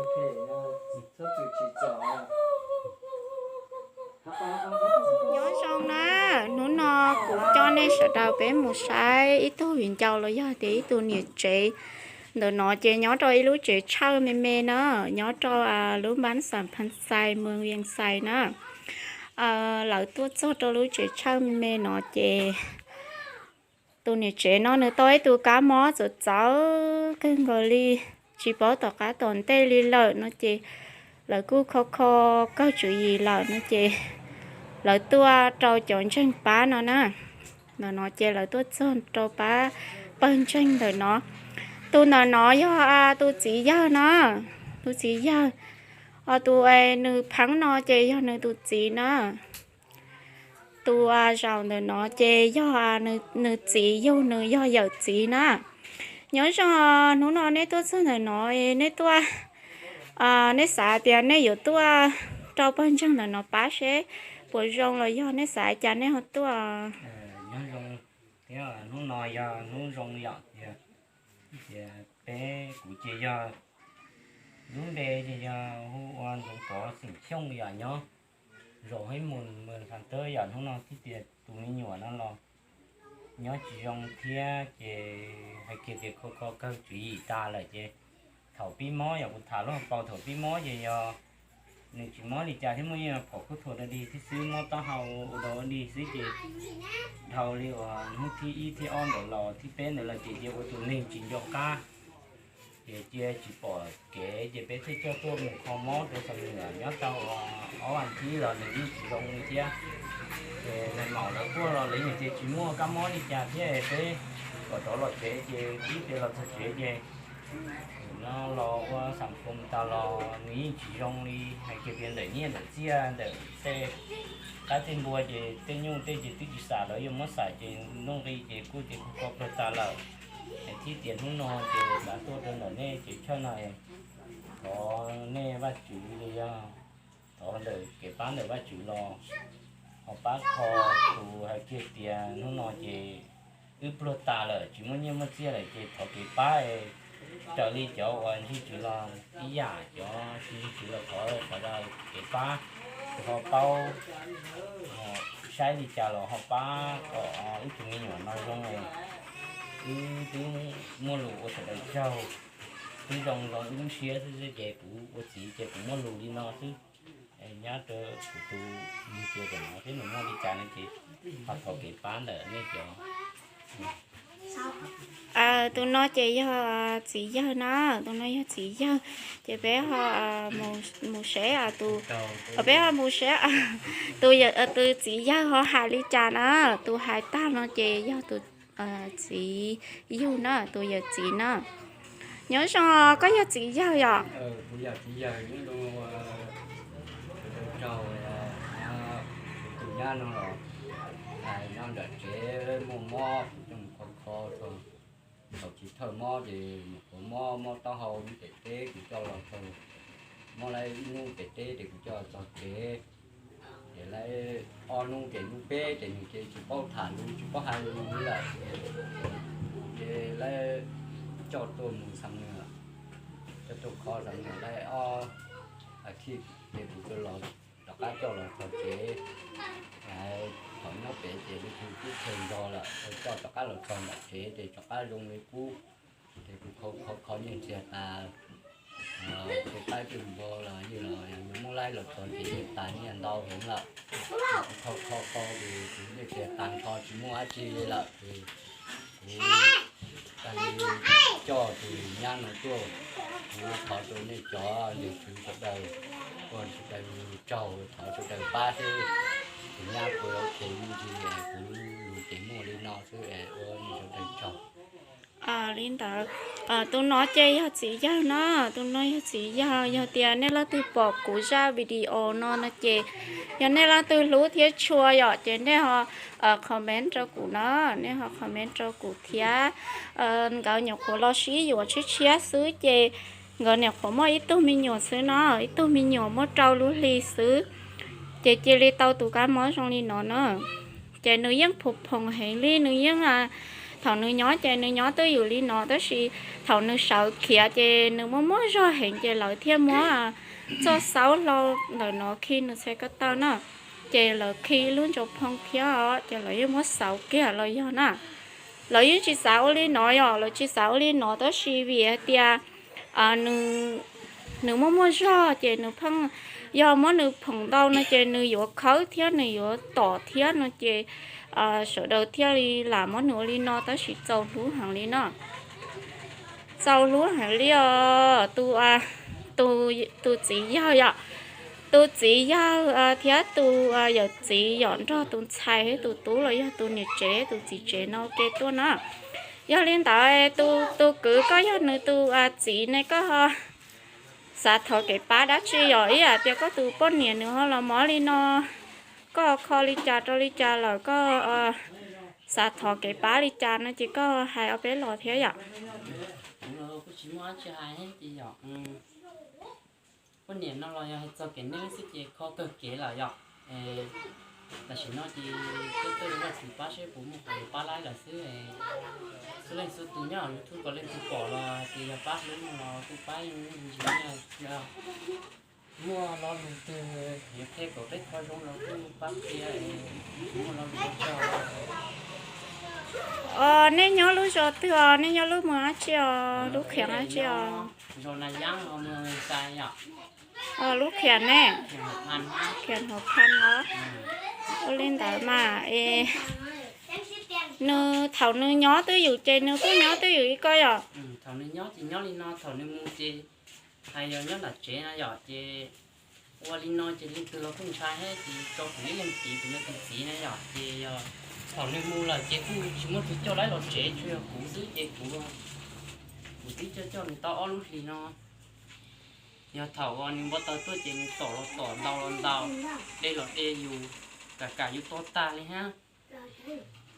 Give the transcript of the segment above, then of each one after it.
Nyob zoo na, hnub no kuv coj nej sawv daws peb mus saib ib tug viv ncaus los yog tias ib tug niam tsev ntawm no ces nyob rau ib lub tsev tshawj me me na, nyob rau lub npab Xam Phaj Xais, moos Vias Xais na. Lawv tuaj txog rau lub tsev tshawj me me no ces tus niam tsev no nws tau ib tug kab mob txawv txawv kawg nkaus li, tsis paub tom qab tom ntej li lawm no ces lawv kuj kho kho kawg tswv yim lawm no ces lawv tuaj rau cov ntseeg pab no na. Ntawm no ces lawv tuaj txog rau pab pawg ntseeg ntawm no. Tus ntawm no yog tus txiv yawg na, tus txiv yawg. Ho tus nws pheev no ces yog nws tus txiv na. Tus zaum ntawm no ces yog nws txiv yug nws yog yawm txiv na. Nyob zoo, hnub no nej tuaj txog ntawm no, nej tuaj, nej xav tias nej yuav tuaj rau pawg ntseeg ntawm no pab seb puas zoo los yog nej xav cas nej ho tuaj? Nyob zoo, thiab hnub no yog hnub zoo yom, tias peb, kuv ces yog, lub npe ces yog hu ua Ntxoov Tov xeem Xyooj yom, nyob zos Hib Mus, moos Xam Tawb yom. Hnub no thiaj tias tus me nyuam no los nyob tsis zoo thiab ces hais kiag tias kho kho kawg tswv yim tas lawm ces thaum pib mob, yog kuv tham lub hauv paus thaum pib mob ces yog nws tsis mob li cas thiab, muaj ib phom kub thuas dog dig thiab xwb, mob taub hau ua dog ua dig xwb ces dhau li uas hnub thib ib thib ob ntawd los thib peb ntawd lawm ces cia ua tus neeg tsis nco qab, ces cia tsis pom kev ces peb thiaj coj tuaj mus kho mob rau Xam Nuam nyob tau ob vas thib los nws yeej tsis zoo li thiab. Ces nais maum lawv kuj los lawv yeej tias tsis muaj kab mob li cas thiab, peb kom rov los tsev ces ib pliag los txog tsev ces no los ua xam phoos tas los nws yeej tsis zoo li, hais kiag tias ntawm nyiaj ntawm txiaj ntawm tej qab tej npua ces tej nyuj tej ces twb tsis xam, lawv yuav muab xam ces nuj nqi ces kuj tias kho kho plawg tas lawm. Es thiaj tias hnub no ces xav tuaj rau ntawm nej ces tshaj no thov nej Vajtswv li yog thov ntawm kev pab ntawm Vajtswv los ho pab kho tus hais kiag tias hnub no ces wb pluag tas lawm tsis muaj nyiaj muaj txiaj lawm ces thov kev pab es raws li cov uas ntseeg Tswv los ib yam, cov tsis ntseeg Tswv los thov sawv daws kev pab, ho paub saib li cas los ho pab kom wb tus me nyuam no zoo, wb twb muaj lus ua sawv daws tsaug, twb zoo zoo wb lub siab xwb ces kuv ua txiv ces kuv muaj lus li no xwb. Nyab rau kuv tus nws tias tam no thiab nws muaj li cas no ces ho thov kev pab ntawm nej cov. Tus no ces yog txiv yawg na, tus no yog txiv yawg. Ces peb ho mus seb tus, peb ho mus seb tus, tus txiv yawg ho hais li cas na. Tus hais tag no ces yog tus txiv yug na, tus yawm txiv na. Nyob zoo, koj yog txiv yawg yom? Kuv yog txiv yawg, nyob zoo, sawv daws tsaug, tus nyab no los hais no nram tsev muaj mob kuv coj mus kho kho txog, thaum tsis thawj mob ces nyuam qhuav mob mob taub hau lub pem teb kuv coj los txog, mob lawm ib hnub pem teb ces kuv coj los txog tsev, ces lawm ob hnub ces hnub peb ces nws ces tsis paub tham lus tsis paub hais lus li lawm, ces lawv coj tuaj mus Xam Nuam, coj tuaj kho Xam Nuam lawm ob as thiv ces kuv rov qab coj los txog tsev. Thaum nyob pem ces lub tug tub kheej nto lawm, coj rov qab los txog nram tsev ces rov qab zoo li qub. Ces kuv kho kho kho nyiaj nrhiav tas, tej qaib tej npua los yeej los yuav muab laib los txog ces yeej tas nyiaj ntau heev lawm. Kuv kho kho kho ces kuv nyiaj nrhiav tas nrho tsis muaj dab tsi li lawm ces kuv thiaj li coj tus nyab no tuaj. Kuv thov rau nej cov ntseeg Tswv sawv daws, ua sawv daws tsaug, thov sawv daws pab seb tus nyab puas ua ke me ntsis, kuv lus ces muaj li no xwb es ua nej sawv daws tsaug. Li ntawd, tus no ces yog txiv yawg na, tus no yog txiv yawg. Yog tias nej leej twg pom kuv zaj video no no ces yog nej leej twg hlub thiab tshua yom ces nej ho comment rau kuv na, nej ho comment rau kuv thiab. Nkawd nyuam qhuav los sib yuav tshiab tshiab xwb ces nkawd nyuam qhuav muaj ib tug me nyuam xwb no, ib tug me nyuam muaj rau lub hli xwb, ces cia li tau tus kab mob zoo li no na. Ces nws yeej phoom phoom heev li, nws yeej Thaum nws nyob ces nws nyob twj ywm li no, tab sis thaum nws sawv khiav ces nws muaj muaj zog heev ces lawv thiaj muab txoj xaub hlau ntawm no khi nws txhais ko taw na. Ces lawv khi lub ntsaum phoo thiab os, ces lawv yeej muab xauv kiag los yog na. Lawv yeej tsis xav ua li no yom, lawv tsis xav ua li no tab sis vim hais tias nws muaj muaj zog ces nws pheej, yog muab nws phoom ntau no ces nws yuav khawb thiab nws yuav tom thiab no ces sawv daws thiaj li lam muab nws ua li no tab sis txaus hlub heev li no. Txaus hlub heev li os. Tus txiv yawg yom, tus txiv yawg thiab tus yawm txiv yom nrog tus ntxhais thiab tus tub los yog tus niam tsev tus txiv tsev no ua ke tuaj na. Yog li ntawd tus kwv koj yog nws tus txiv ne koj xav thov kev pab dab tsi yom? Ib yam tias koj tus poj niam nws ho los mob li no, koj kho li cas rau li cas lawm koj xav thov kev pab li cas no ces koj hais ob peb los thiab yom. Poj niam no los yog hais txog kev neej xwb ces kho kawg kev lawm yom. Tam sim no ces tuaj tuaj ua txiv pab seb puas muaj qhov yuav pab laib lawm xwb. Xub leej xub tus nyob hauv YouTube kom leej twg pom los hais tias yog pab hlub no los kuj pab ntsis, muaj lo lus twg yuav qhia kom peb kho zoo los kuj pab qhia, muaj lo lus ua tsaug. Nej nyob lub zos twg os? Nej nyob lub mus dab tsi os? Lub khiav dab tsi os? Lub khiav ne? Khiav Hauv Phaj os. Ua li ntawd mas es nws thaum nws nyob twj ywm ces nws kuj nyob twj ywm li koj yom? Hais yog nyob nram tsev na yom, ces ua li no ces leej twg los kuj ntshai thiab, ces tso kuv ib leeg tiv kuv yog tus txiv na yom, ces yog thaum nws mus lawm ces kuj tsis muaj tus coj laib los tsev, tsuas yog kuv xwb ces kuv, kuv twb coj coj nws tau ob lub hlis no. Yog thaum uas nws npau taws tuaj ces nws tom los tom, ntaus los ntaus, de los de yus, kam kam yus to tag li hab.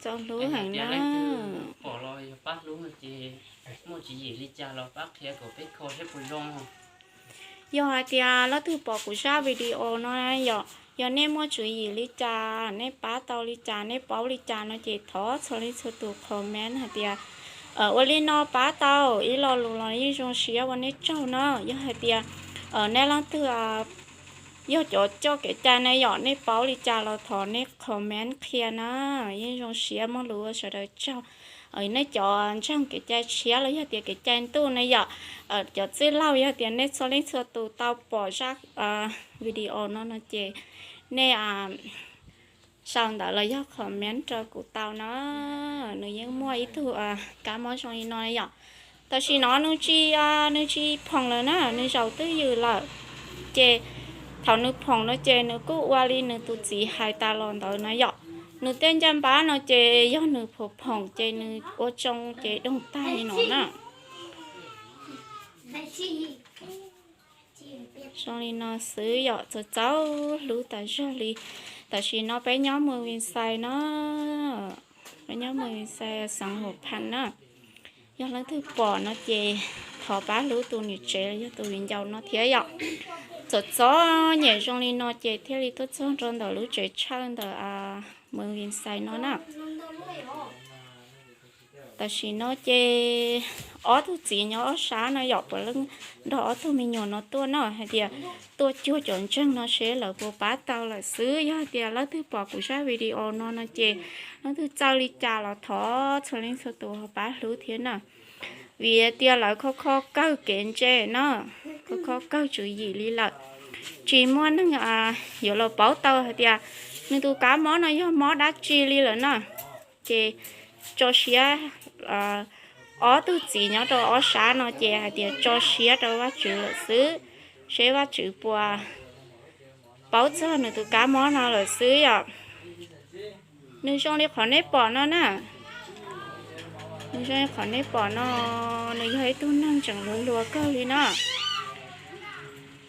Txaus hlub heev na. Pom los yog pab hlub no ces muaj tswv yim li cas los pab qhia kom peb kho seb puas zoo. Yog hais tias leej twg pom kuv zaj video no, yog nej muaj tswv yim li cas, nej pab tau li cas, nej paub li cas no ces thov txhua leej txhua tus comment hais tias ua li no pab tau ib lo lus los yeej zoo siab ua nej tsaug na. Yog hais tias nej leej twg yog cov coj kev cai na yom, nej paub li cas los thov nej comment qhia na, yeej zoo siab muaj lus ua sawv daws tsaug. Nej cov ntseeg kev cai tshiab los yog tias kev cai ntuj na yom, cov txwj laug yog tias nej txhua leej txhua tus tau pom zaj video no no ces nej sau ntawv los yog comment rau kuv tau na. Nws yeej muaj ib tug kab mob zoo li no yom. Tam sim no nws tsis, nws tsis phoom lawm na, nws zaum twj ywm lawm. Ces thaum nws phoom no ces nws kuj ua li nws tus txiv hais tas los ntawd na yom. Nws tej ncaj npab no ces yog nws phoom phoom ces nws ua tsoo ces doog tag li no na. Zoo li no xwb yom, txaus txaus hlub tas zog li. Tam sim no peb nyob Moos Vias Xais no, peb nyob Moos Vias Xais xeev Huas Phas na. Yog leej twg pom no ces thov pab hlub tus niam tsev los yog tus viv ncaus no thiab yom. Txom txom nyem zoo li no ces thiaj li tuaj txog rau ntawm lub tsev tshawj ntawm Moos Vias Xais no na. Tam sim no ces ob tug txiv nyob ob sab no yom, puav leej nrog ob tug me nyuam no tuaj no hais tias tuaj cuag cov ntseeg no seb lawv puas pab tau lawm xwb. Yog hais tias leej twg pom kuv zaj video no no ces leej twg txawj li cas los thov txhua leej txhua tus ho pab hlub thiab na. Vim tias lawv kho kho kawg kev ntse na, kho kho kawg tswv yim li lawm. Tsis muaj neeg yuav los paub tau hais tias nws tus kab mob no yog mob dab tsi li lawm na. Ces tso siab, ob tug txiv nyob rau ob sab no ces hais tias tso siab rau Vajtswv lawm xwb, seb Vajtswv puas paub txog nws tus kab mob no lawm xwb yom. Nws zoo li qhov nej pom no na. Nws zoo li qhov nej pom no, nws yog ib tug neeg tseem hluas hluas kawg li na.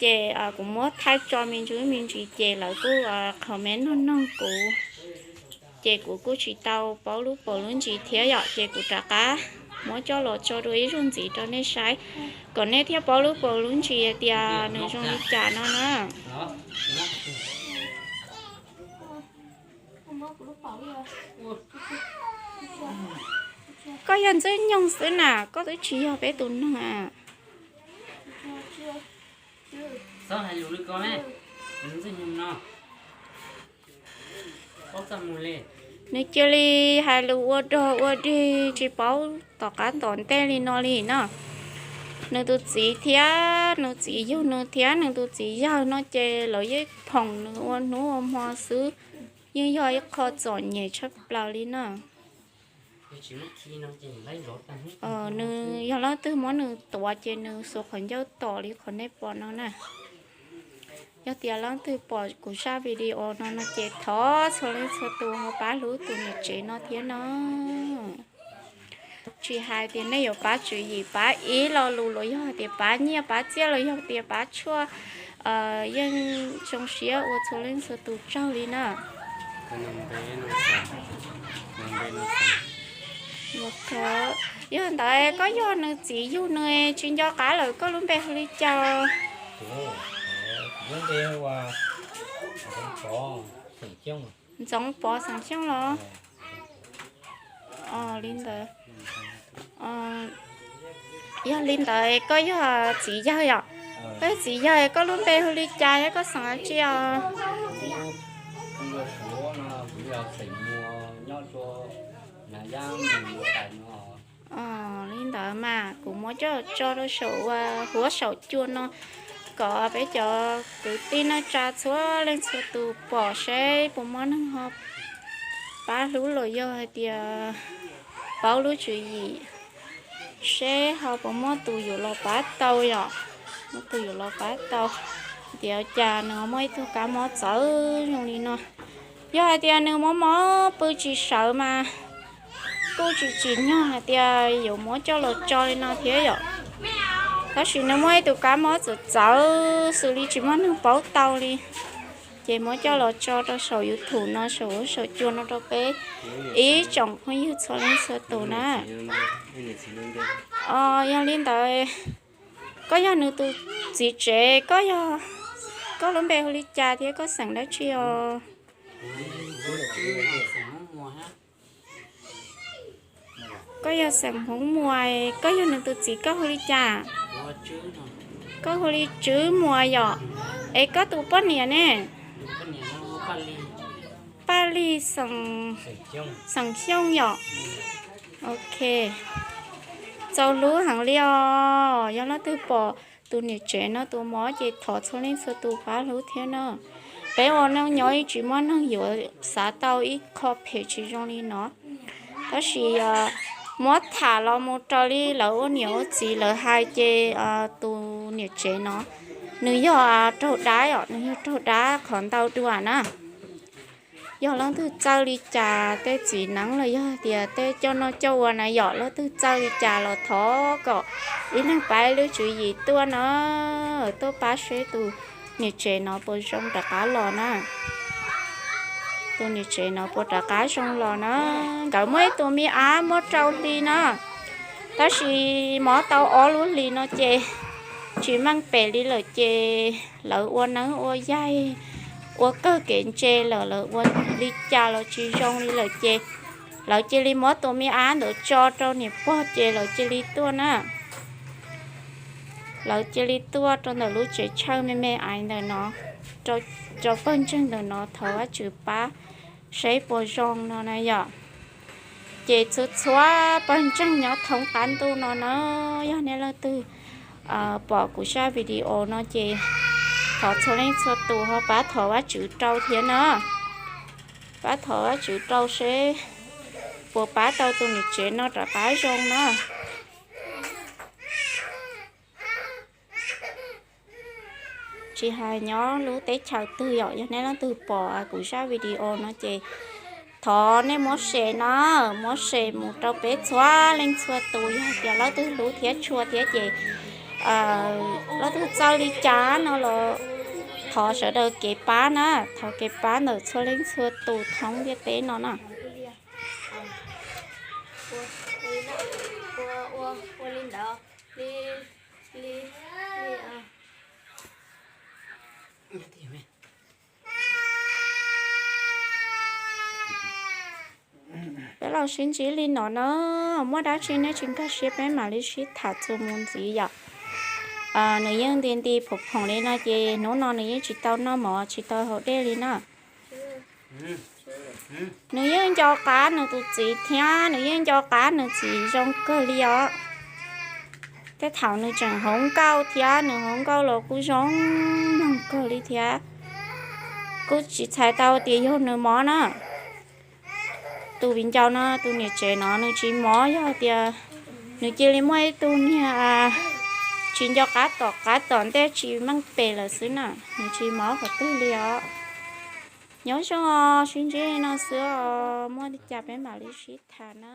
Ces kuv muab thaij tso me ntsis me ntsis ces lawv kuj comment noog noog kuv, ces kuv kuj tsis tau paub lub paus lub ntsis thiab yom, ces kuv rov qab muab coj los tso dua ib zaug ntxiv rau nej saib, kom nej thiaj paub lub paus lub ntsis tias nws zoo li cas no na. Koj yog Ntxwg Nyoog xwb na, koj twb tsis yog peb tus neeg a. Nws cia li hais lus ua dog ua dig tsis paub tom qab tom ntej li no li na. Nws tus txiv thiab nws txiv yug nws thiab nws tus txiv yawg no ces lawv yeej phoom nws ua hnub ua hmo xwb, yeej yog ib qho txom nyem tshaj plaws li na. Nws yog leej twg muab nws tuav ces nws xuas qhov ncauj tom li qhov nej pom no na. Yog tias leej twg pom kuv zaj video no no ces thov txhua leej txhua tus ho pab hlub tus niam tsev no thiab no. Tsis hais tias nej yuav pab tswv yim pab ib lo lus los yog hais tias pab nyiaj pab txiaj los yog tias pab tshuaj, yeej zoo siab ua txhua leej txhua tus tsaug li na. Yog ntawd koj yog nws txiv yug nws tsis nco qab lawm, koj lub npe hu li cas? Ntxoov Pov xeem Xyooj los? Li ntawd, yog li ntawd koj yog txiv yawg yom? Koj yog txiv yawg, koj lub npe hu li cas thiab koj xeem dab tsi os? Li ntawd mas kuv muab coj tso rau saum huab saum cua no kom peb cov kwv tij neej tsa txhua leej txhua tus pom seb puas muaj neeg ho pab hlub los yog hais tias paub lub tswv yim, seb ho puas muaj tus yuav los pab tau yom. Muaj tus yuav los pab tau, tias cas nws muaj ib tug kab mob txawv zoo li no. Yog hais tias nws mob mob pw tsis sawv mas kuj tsis tsim nyog hais tias yuav muab coj los tso li no thiab yom. Tab sis nws muaj ib tug kab mob txawv txawv xws li tsis muaj neeg paub tau li, ces muab coj los tso rau saum YouTube no, saum huab saum cua no rau peb ib tsoom phooj ywg txhua leej txhua tus na. Yog li ntawd, koj yog nws tus txiv tsev, koj yog, koj lub npe hu li cas thiab koj xeem dab tsi os? Koj yog xeem Hmoob Muas, koj yog nws tus txiv koj hu li cas? Koj hu li Tswv Muas yom? Es koj tus poj niam ne? Paj Lig xeem Xyooj yom? Ok, txaus hlub heev li os. Yog leej twg pom tus niam tsev no tus mob ces thov txhua leej txhua tus pab hlub thiab na. Peb ua neej nyob yeej tsis muaj neeg yuav xav tau ib qho phem tsis zoo li no. Tab sis muab tham los mus raws li lawv ua niam ua txiv lawv hais ces tus niam tsev no nws yog raug dab os, nws yog raug dab qhov ntau dua na. Yog leej twg txawj li cas tej txiv neeb los yog tias tej coj noj coj ua na yom, leej twg txawj li cas los thov kom ib leeg pab ib lub tswv yim tuaj no, tuaj pab seb tus niam tsev no puas zoo rov qab los na. Tus niam tsev no puas rov qab zoo los na. Nkawd muaj ib tug me ab muaj rau hli na, tab sis mob tau ob lub hlis no ces tsis meej pem li lawm ces lawv ua neeb ua yaig, ua kawg kev ntse lawm, lawv ua li cas los tsis zoo li lawm ces lawv cia li muab tus me ab ntawd tso rau niam pog ces lawv cia li tuaj na. Lawv cia li tuaj rau ntawm lub tsev chaw me me aiv ntawm no, rau pawg ntseeg ntawm no thov Vajtswv pab seb puas zoo no na yom. Ces txhua txhua pawg ntseeg nyob thoob qab ntuj no na, yog nej leej twg pom kuv zaj video no ces thov txhua leej txhua tus ho pab thov Vajtswv rau thiab na. Pab thov Vajtswv rau seb puas pab tau tus niam tsev no rov qab zoo na. Tsis hais nyob lub teb chaws twg yom, yog nej leej twg pom kuv zaj video no ces thov nej muab share na, muab share mus rau peb txhua leej txhua tus. Yog tias leej twg hlub thiab tshua thiab ces leej twg txawj li cas no los thov sawv daws kev pab na, thov kev pab ntawm txhua leej txhua tus thoob ntiaj teb no na. Peb Koj sib ntsib li no na, muaj dab tsi nej tsis nkag siab peb mam li sib tham txuas mus ntxiv yom. Nws yeej nti nti phoom phoom li no ces hnub no nws yeej tsis tau noj mov tsis tau haus dej li na. Nws yeej nco qab nws tus txiv thiab nws yeej nco qab nws txiv zoo kawg li os. Tej thaum nws tseem hauv nkauj thiab nws hauv nkauj los kuj zoo mloog kawg li thiab. Kuj tsis txhais tau tias yog nws mob na. Tus viv ncaus no tus niam tsev no nws tsis mob, yog tias nws cia li muaj ib tug niag tsis nco qab tom qab tom ntej tsis meej pem lawm xwb na, nws tsis mob qhov twg li os. Nyob zoo, sib ntsib li no xwb os, muaj li cas peb mam li sib tham na.